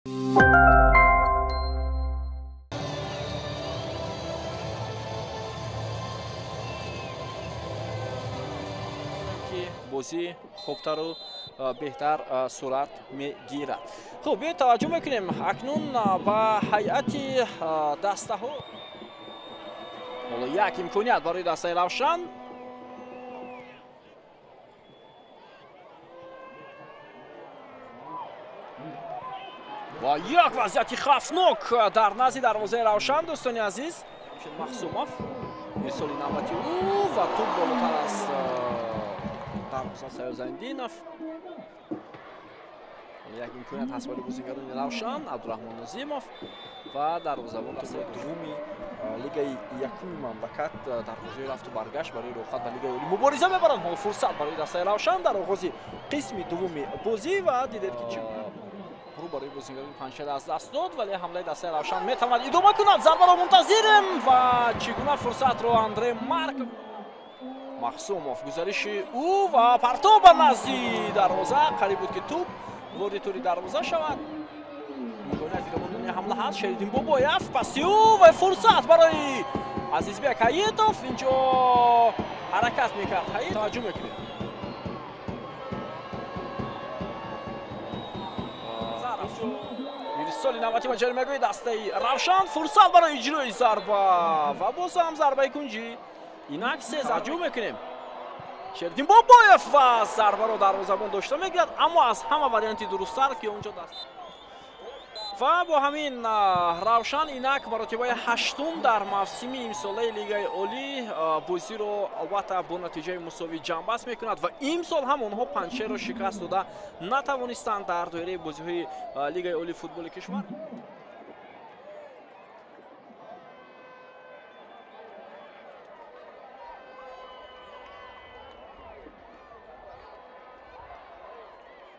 Ки бозӣ хубтару беҳтар сурат мегирад. Хуб, биёед таваҷҷӯҳ мекунем акнун ба ҳайати дастаҳо. Ҳоло як имконият барои дастаи Равшан. Ва як вазъияти хавфнок дар назди дарвозаи Равшан, дӯстони азиз. Махсумов ирсоли навбати ӯ ва тӯб болотар аз дарвоза Саёзайндинов. Як имконият ҳаст барои бозигарони Равшан, Абдураҳмон Нозимов ва дарвозабон дастаи дуввуми лигаи якуми мамлакат дар бозии рафту баргашт барои роҳхат ба лигаи олӣ мубориза мебаранд. Ҳоло фурсат барои дастаи Равшан дар оғози қисми дуввуми бозӣ ва дидед ки чӣ рӯ барои бозигарони Панҷшер аз даст дод, вале ҳамлаи дастаи Равшан метавонад идома кунад. Зарбаро мунтазирем ва чӣ гуна фурсатро Андре Марк. Махсумов, гузариши ӯ ва партов ба назди дарвоза, қариб буд ки тӯб ворид тури дарвоза шавад. Имконият идома додани ҳамла ҳаст. Шериддин Бобоев, паси ӯ ва фурсат барои Азизбек Ҳаитов. Инҷо ҳаракат мекард Ҳаит. Таваҷҷӯҳ мекунем. Ирсоли навбатӣ ба ҷаримагоҳи дастаи Равшан, фурсат барои иҷрои зарба ва боз ҳам зарбаи кунҷӣ. Инак се таваҷҷӯҳ мекунем. Шериддин Бобоев ва зарбаро дарвозабон дошта мегирад, аммо аз ҳама варианти дурусттар ки онҷо даст. Ва бо ҳамин Равшан инак маротибаи ҳаштум дар мавсими имсолаи лигаи олӣ бозиро албатта бо натиҷаи мусовӣ ҷамъбаст мекунад ва имсол ҳам онҳо Панҷшерро шикаст дода натавонистанд дар доираи бозиҳои лигаи олии футболи кишвар.